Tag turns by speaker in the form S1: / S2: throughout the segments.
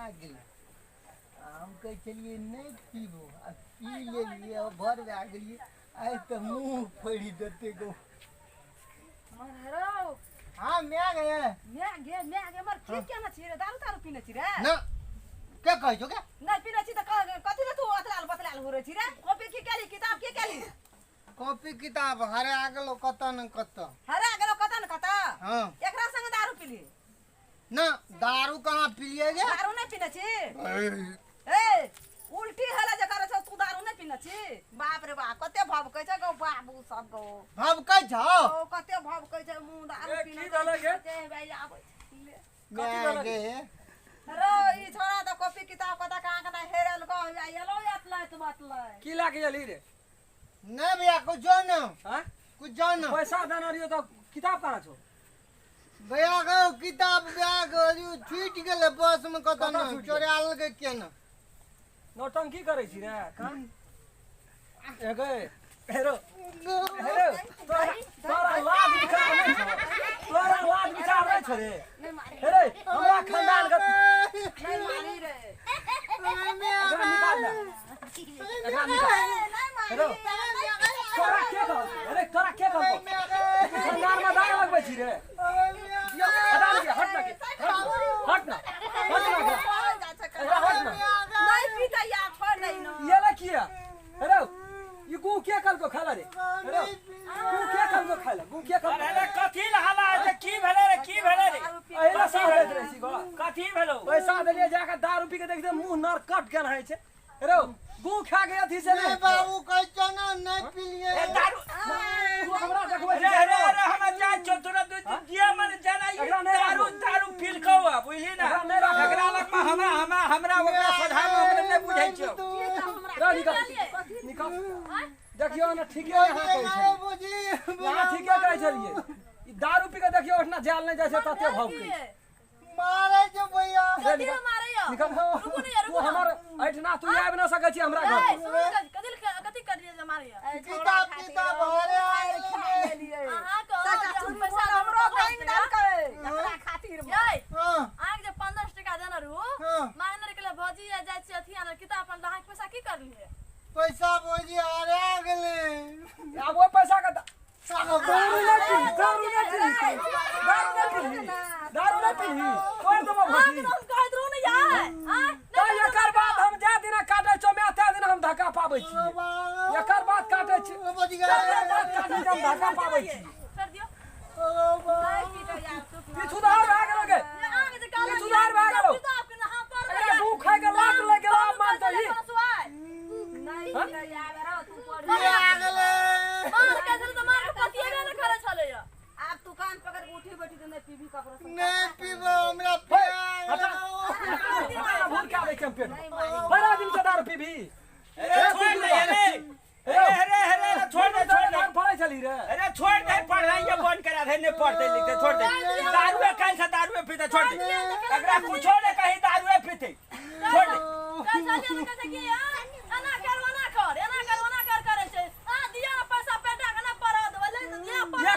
S1: हरा गेलै। हम कहै छलियै नहि पीबो आ पी लेलियै, भर भए गेलियै। आइ तऽ मुँह फोड़ि देतै गो। हाँ मैं गए
S2: मैं गे मर की केना छी रे? दारू तारू पीने छी रे?
S1: ना के कहै छौ के?
S2: नहीं पीने छी त कथि ले तू अतलाल बतलाल हो रे छी रे? कॉपी की केली, किताब की केली?
S1: कॉपी किताब हरा गेलो कत न कत।
S2: हरा गेलो कत न कत?
S1: हां।
S2: एकरा संग दारू पीली?
S1: ना दारू कहां पीलिए गे?
S2: दारू नहीं पीने छी। ए उल्टी हला जे करे छौ तू, दारू नहीं पीने छी? बाप रे बाप कते भभकै छै गौ बाबू सब गौ।
S1: भभकै छौ?
S2: ओ कते भभकै छै मुंह दारू पीने।
S3: की भेलै गे?
S2: भाई आबै
S1: कथि भेलै गे?
S2: रो ई छोरा त कॉपी किताब कत कहां कना हेरल गौ एलो एतलै त बतलै।
S3: की लागे गेली रे?
S1: नहीं भैया कुछ जो न।
S3: हां
S1: कुछ जो न।
S3: पैसा देना रियो त किताब कहां छौ?
S1: भैया गौ किताब बैग छूट गेलै बस में कत न चोराल के केना।
S3: नौटंकी करै छी रे कान ए गे? हेरो हेरो तोरा लाज विचार नहीं छौ, तोरा लाज विचार नहीं छौ रे। हेरे हमरा खानदान के
S2: नहीं मारी रे।
S3: एकरा निकाल ले, एकरा निकाल। हेरो तोरा के कहल? अरे तोरा के कहल खानदान में दाग लगबै छी रे? हटा ले, हट ना, हट ना, हट ना, एकरा हट ना।
S2: नहीं पीता यार, छोड़ नहीं ना।
S3: ये ला किया? हेरो ई गु के कल को खाला रे? हेरो गु के कल को खाला? गु के कल?
S4: अरे कथि हाला है? की भेलै रे? की भेलै रे?
S3: अहिला साह दैत रहै छी गो।
S4: कथि भेलौ?
S3: पैसा देलियै जाके दारू पी के देखते मुंह नर कट गेल है छै। हेरो गु खा के अथी से
S1: नहीं बाबू कहै छौ ना नहीं पीलिए।
S4: ए दारू
S3: तू हमरा देखबै?
S4: रे रे रे हमरा जाय छौ तोरा दिया मन जाना। ई दारू दारू पील कौ बुझली ना? एकरा लग में हमरा हमरा हमरा ओकरा सोझा में हमरा नहीं बुझै छौ।
S3: रे निकल निकल। देखियो ना ठीके यहाँ कहै छै, यहाँ ठीके कहै छलियै। ई दारू पी के देखियो ओठना जाल नहीं जाइ छै तते भभकै
S1: मारै छौ भैया।
S3: रे निकल निकल। तू हमर ऐठना तू आबि ना सकै छी हमरा घर।
S5: कथि कथि करिए जे मारिया?
S1: किताब किताब हरे
S2: लेलियै।
S5: अहाँ के
S2: पैसा हमरो बैंक देलकै एकरा खातिर में।
S5: यै
S1: हां
S5: अहाँ के जे 15 टका देने रहू मांगने के लिए भौजी आ जाइ छी अथी आनल किताब अपन, अहाँ के पैसा की करलिए?
S1: पैसा भौजी हरा गेलै।
S3: आब ओहि पैसा के दारू नहीं पी, दारू नहीं पी, दारू नहीं पी, दारू नहीं पी, तोड़ देबो भौजी।
S5: हम कहैत रहू ने यार। आँ
S3: त एकर बाद हम जा दिना काटै छौ मैं ते दिना हम धक्का पाबै छी। एकर बाद काटै छी, एकर बाद काटै छी हम धक्का पाबै छी।
S5: छोड़ दियौ।
S2: नहीं पीता यार चुप।
S3: किछु सुधार भए गेलो गे,
S5: अहाँ के जे कहलहुँ
S3: किछु सुधार भए गेलो।
S5: किताब के अहाँ पढ़बै
S3: एकरा गु खाइ के लात लागि गेलो आब मानतै ई।
S2: नहीं पीता यार रो तू पढ़।
S1: गेलै।
S5: मार के छलै त मार के पतिएबे ने करै छलैया।
S2: आप दुकान पकड़ के उठी बैठी त नहीं पीबी ककरो से।
S1: नहीं पीबो हमरा
S3: हटा। हटा भूल के आबै छै हम पेट में। बड़ा दिन से दारू पीबी।
S4: अरे छोड़ दे रे। अरे अरे अरे छोड़ दे, छोड़ दे।
S3: पढ़ै छली रे?
S4: अरे छोड़ दे, पढ़ाई बंद करा दे, नहीं पढ़ते लिखते छोड़ दे। दारूए काल से दारूए पीते छोड़ दे। एकरा कुछो ने कही दारूए पीते छोड़ दे।
S5: कहै छलियै त कहै छै कि एना कर ओना कर, एना कर ओना कर करै छै। अहाँ दिअ ने पैसा पेटा के ना पढ़ा देबै, ले दिअ पढ़ा।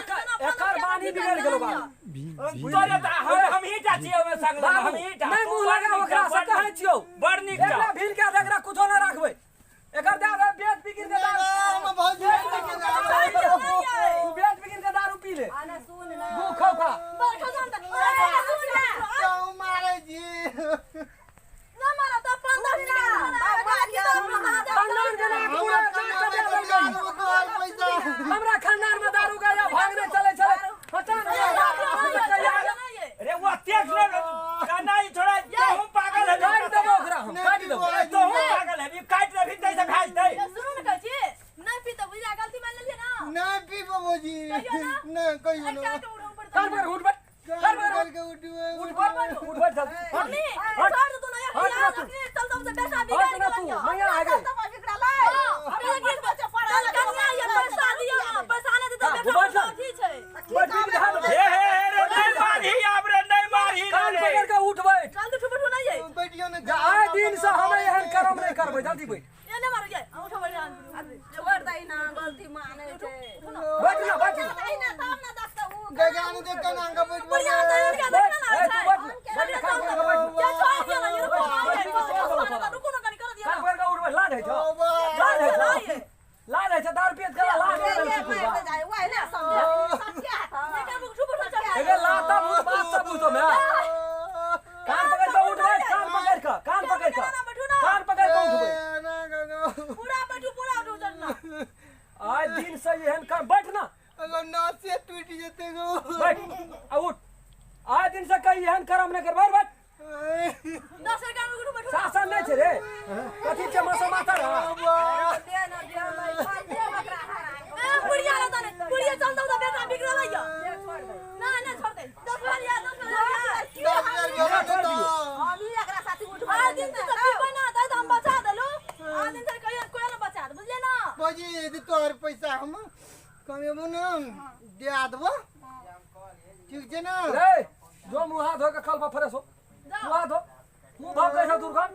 S3: एकर बानी बिगड़ गेलो बाबू।
S4: तोरे त हम ही टा छियै ओमे संग, हम ही टा।
S3: नहीं मुंह लगा ओकरा से कहै छियौ।
S4: बड़ नीक
S3: एकरा भील के एकरा कुछो ना राखबै। एकर दे दे बेच बिकिर के दारू।
S1: हम भौजी
S3: तू बेच बिकिर के दारू पी ले।
S2: आना सुन ना
S3: गु खौ खा।
S5: बरखा जान त सुन ना
S1: क्यों मारै छी?
S5: ना मारा त 15 टका
S3: खानदान के नाक पूरा नाक के दे देलकै।
S1: पैसा
S3: हमरा खानदान में दारू गया भागने चले चले हटा ना।
S4: अरे वो तेज ले काना ई छोड़ा तोहू पागल है।
S3: काट देबो ओकरा हम, काट देबो।
S4: तोहू पागल है, ई काट देबी तैसे भेज दे।
S5: सुनू ने कहै छी नहीं पीते बुझा गलती मान लेलियै ना?
S1: नहीं पीबो भौजी।
S5: कहियो ना?
S1: नहीं कहियो ना।
S5: काट उठो ऊपर
S3: कान पर उठ बैठ, कान पर
S1: कान के उठबै
S3: उठ बैठ, उठ बैठ जल्दी।
S5: मम्मी
S3: हट।
S5: छोड़ दे तू ना
S3: हट
S5: यार,
S3: ना तू।
S5: अखनी चल दम से बेटा
S3: हट
S5: बिगाड़
S3: ना तू, मैया आ गई।
S5: बच्चा पढ़ा कन्या ये पैसा दियो ना, पैसा नहीं देते
S3: हाँ,
S5: बेटा
S3: बैठ जा।
S5: अथी छै।
S3: बैठ भी बिठा दे।
S4: हे हे हे रे नहीं मारही आब रे, नहीं मारही
S3: कान
S4: रे।
S3: पकड़ के उठ बैठ।
S5: जल्दी उठो बैठो नहीं ये
S1: बैठियो ना।
S3: आए दिन से हम एहन कर्म नहीं करबै, जल्दी बैठ।
S5: ये नहीं मारो ये उठो बैठो।
S2: छोड़ दे ना गलती माने छै।
S3: बैठ ना, बैठ ना।
S2: दे ना तब ना देखते उ
S1: गजान दे केना के बैठबो।
S5: बढ़िया तो इनका
S3: बैठ,
S5: देखना ना
S3: ए, तू
S5: छै।
S3: बैठ ना, बैठ ना, कान पकड़ के बैठ ना।
S5: ये छोड़ दियो ना ये रुको।
S3: दिन से एहन कर बैठ ना
S1: अगर नाचे टूट जेते गो
S3: बैठ आ उठ आय दिन से कहीं एहन करम नहीं कर बैठ बैठ
S5: 10 रुपया में उठू बैठू
S3: शासन नहीं छे रे कथी के मौसम माता रहा
S2: दे ना दे ना दे बकरा हरा
S5: ए बुढ़िया रहता नहीं बुढ़िया चल दो बेटा बिगड़ल है
S2: दे छोड़ दे
S5: ना ना छोड़ दे 10 रुपया लिया 10 रुपया
S1: 10 हजार
S3: दियो।
S2: हम ही एकरा साथी उठबा
S5: आ दिन से पीबै ना त हम बचा देलु आ दिन से कहियो कोई ना बचा दे बुझले ना
S1: भौजी यदि तोहर पैसा हम कमेबो ना दे देबो ठीक छै ना
S3: रे जो मुंह हाथ धो के कल पर फ्रेश हो मुंह हाथ धो मुंह भाग कैसा दूर कर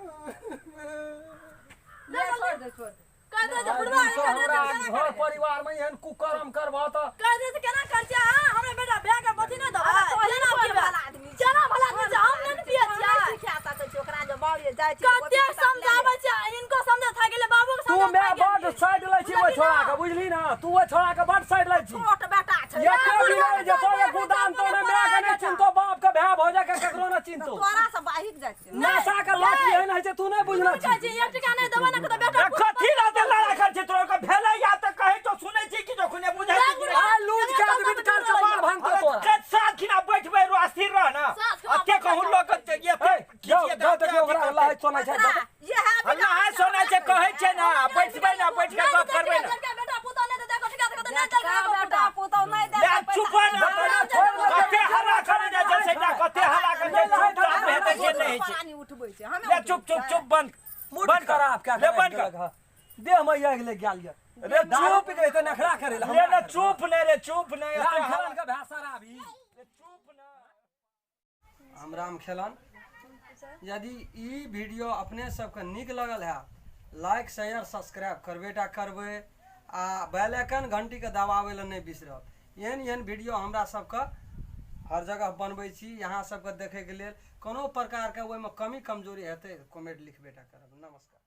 S2: ले छोड़ दे छोड़ दे
S5: कह दे जे बुढ़वा कह दे जे केना
S3: घर परिवार में एहन कुकर्म करबह त
S5: कह दे जे केना कर छै हां हमरा बेटा भए के बथी ना दो केना भला आदमी केना भला आदमी छै हम नहि पिए छियै
S2: सिखा सकै छी ओकरा जे बाउरे जाइ छै
S5: कते समझाबै छै इनको समझा था गेलै बाबू के
S3: तू
S5: समझा
S3: मैं बड साइड लै छी ओइ छोड़ा के बुझली ना तू ओइ छोड़ा के बड साइड लै छी
S2: छोट बेटा छै
S3: ये के बिगड़ जेतो ये गोदाम तो ने मैं के नहीं चिंतो बाप के भय भौजा के ककरो ना चिंतो
S2: तोरा से बाहिक जाइ छै
S3: नशा के लत एहन होइ छै तू नहीं बुझना
S5: कहै
S3: छी
S5: छी एक टका नहि देबै ना त बेटा
S4: कथी रहते लड़ा कर छै तोरा के भेलै या त कहै तो सुनै छी कि जखने बुझै छी कि
S3: आ लूज के आदमी के काल कपार भांगतो तोरा
S4: के साथ खिना बैठबै रो स्थिर रह ना अते कहूं लोक के ये
S3: ए जाओ जाओ देखियो ओकरा अल्लाह है सोना छै
S2: ये है
S4: अल्लाह है सोना छै कहै छै ना बैठबै ना बैठ के गप करबै ना
S5: बेटा पुतो नहि दे देखो ठिका देखो नहि चल
S2: बेटा पुतो नहि दे
S4: ले चुप ना कते हल्ला करे जाइ छै सेटा कते हल्ला करे जाइ छै चुप हेतै से नहि छै
S2: पानी उठबै छै हमे
S4: ले चुप चुप चुप बंद
S3: बंद कर आप क्या
S4: ले बंद कर
S3: देह में आगि लग गेल ये
S4: रे
S3: दारू
S4: चुप
S3: पी के नखरा करे ला
S4: ले ना चुप नहीं रे चुप नहीं
S3: राम खेलन के भाषा अभी
S4: चुप ना।
S3: हम राम खेलन यदि ई वीडियो अपने सबके नीक लगल है लाइक शेयर सब्सक्राइब करबेटा करबै आ बेल आइकन घंटी के दबाबै लए नहि बिसरब। एहन एहन वीडियो हमरा सबके हर जगह बनबै छी यहाँ सबके देखैके लेल। कोनो प्रकारके ओहिमे कमी कमजोरी हेतै कमेंट लिखबेटा करब। नमस्कार।